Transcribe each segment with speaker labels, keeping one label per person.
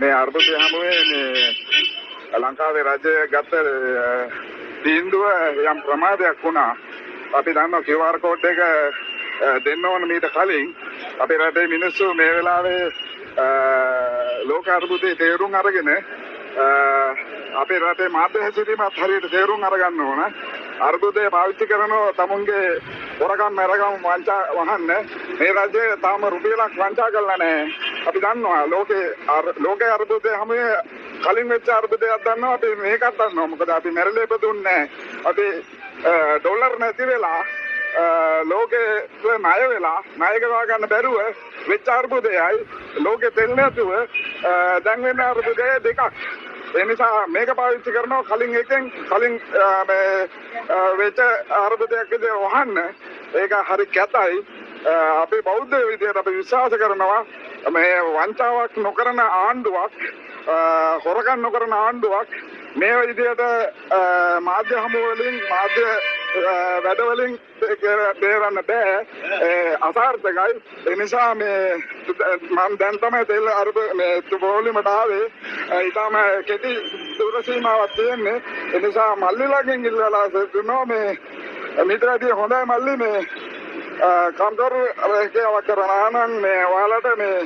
Speaker 1: මේ අර්බුදය හමුවේ මේ ලංකාවේ රජය ගත්ත තීන්දුව යම් ප්‍රමාදයක් වුණා. අපි දන්නවා QR code එක දෙන්න ඕන මීට කලින්. අපේ රටේ මිනිස්සු මේ වෙලාවේ ලෝක අර්බුදේ තේරුම් අරගෙන අපේ රටේ මාධ්‍ය හැසිරීමත් හරියට තේරුම් අරගන්න ඕන. අර්බුදය පාවිච්චි කරනවා තමුන්ගේ හොරකම් මැරකම් වංචා වහන්න. මේ රජය තාම රුපියලක් වංචා කරලා නැහැ. අපි දන්නවා ලෝකේ ලෝකේ අර්බුදය හැමේ කලින් වෙච්ච අර්බුදයක් දන්නවා, අපි මේකත් දන්නවා. මොකද අපි මැරිලා ඉපදුන්නේ නැහැ. අපි ඩොලර් නැති වෙලා ලෝකේ ණය වෙලා ණය ගෙවා ගන්න බැරුව වෙච්ච අර්බුදයයි ලෝකේ තෙල් නැතුව දැන් වෙන අර්බුදය දෙකක්. ඒ නිසා මේක පාවිච්චි කරනවා කලින් එකෙන් කලින් මේ වෙච්ච අර්බුදයක් විදිහට වහන්න. ඒක හරි කැතයි. අපි බෞද්ධ විදිහට අපි විශ්වාස කරනවා මේ වංචාවක් නොකරන ආණ්ඩුවක්, හොරකම් නොකරන ආණ්ඩුවක් මේ විදිහට මාධ්‍ය හමු වලින් මාධ්‍ය වැඩ වලින් බේරන්න බෑ. අසාර්ථකයි. ඒ නිසා මේ මම දැන් තමයි තෙල් අර මේ පොලිමට ආවේ. ඊටම කෙටි දුර සීමාවක් තියෙන්නේ. ඒ නිසා මල්ලිලාගෙන් ඉල්ලලා සිටිනවා මේ මීට වැඩිය හොඳයි මල්ලි මේ කම්කරු රැකියාවක් කරනවා නම් මේ ඔයාලට මේ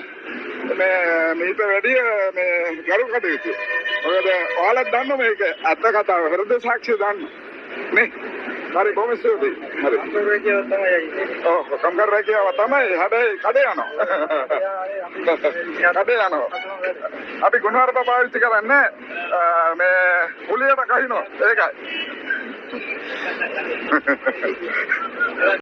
Speaker 1: මේ මීට වැඩිය මේ ගරු කටයුතු. මොකද ඔයාලත් දන්න මේක ඇත්ත කතාව, හෘද සාක්ෂි දන්න නේ. හරි, බොහොම ස්තුතියි. හරි.
Speaker 2: කම්කරු රැකියාව තමයි.
Speaker 1: ඔව්, කම්කරු රැකියාව තමයි. හැබැයි කඩේ යනවා. කඩේ යනවා. අපි ගුණවර්ග පාවිච්චි කරන්නේ මේ කුලියට කහිනවා. ඒකයි.